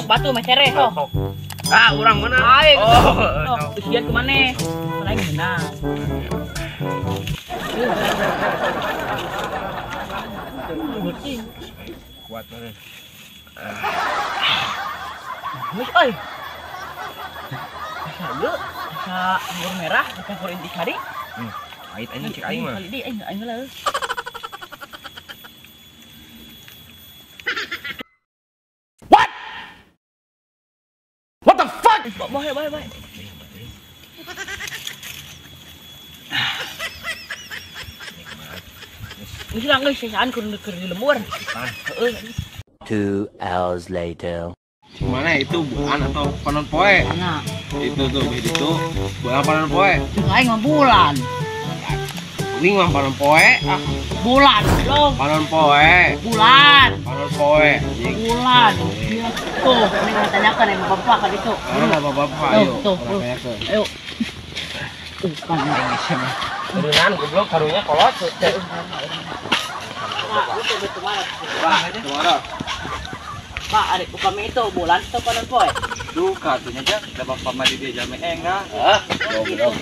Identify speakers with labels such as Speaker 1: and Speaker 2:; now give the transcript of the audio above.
Speaker 1: Sok batu mah cere sok.
Speaker 2: Ah, urang mana?
Speaker 1: Aing.
Speaker 2: Oh,
Speaker 1: sok isian ku maneh. Aing menang.
Speaker 2: Kuat banget.
Speaker 1: Geus euy. Asa ieu, asa anggur merah dicampur intisari.
Speaker 2: Pahit anjing cek aing mah.
Speaker 1: Kali deui aing aing heula.
Speaker 3: What? What the fuck?
Speaker 1: Bae bae bae. Geus lah geus sisaan keur di lembur. Heeh.
Speaker 4: 2 hours later.
Speaker 2: Mana itu bulan atau panon poe?
Speaker 1: Mana?
Speaker 2: Itu tuh itu bulan panon poe.
Speaker 1: Cek aing mah bulan.
Speaker 2: Ini mah panon poe. Ah,
Speaker 1: bulan belum.
Speaker 2: Panon poe.
Speaker 1: Bulan.
Speaker 2: Panon poe.
Speaker 1: Bulan. Tuh, ini mau tanyakan yang bapak kan itu.
Speaker 2: Mana bapak-bapak ayo.
Speaker 1: Tuh, tuh. Ayo. Kan
Speaker 2: aing siapa? Turunan goblok karunya kolot. Pak,
Speaker 1: Pak, adik upami itu bulan atau panon poe?
Speaker 2: Duka atuh nya da bapak mah di dia jame engah. Hah? Goblok.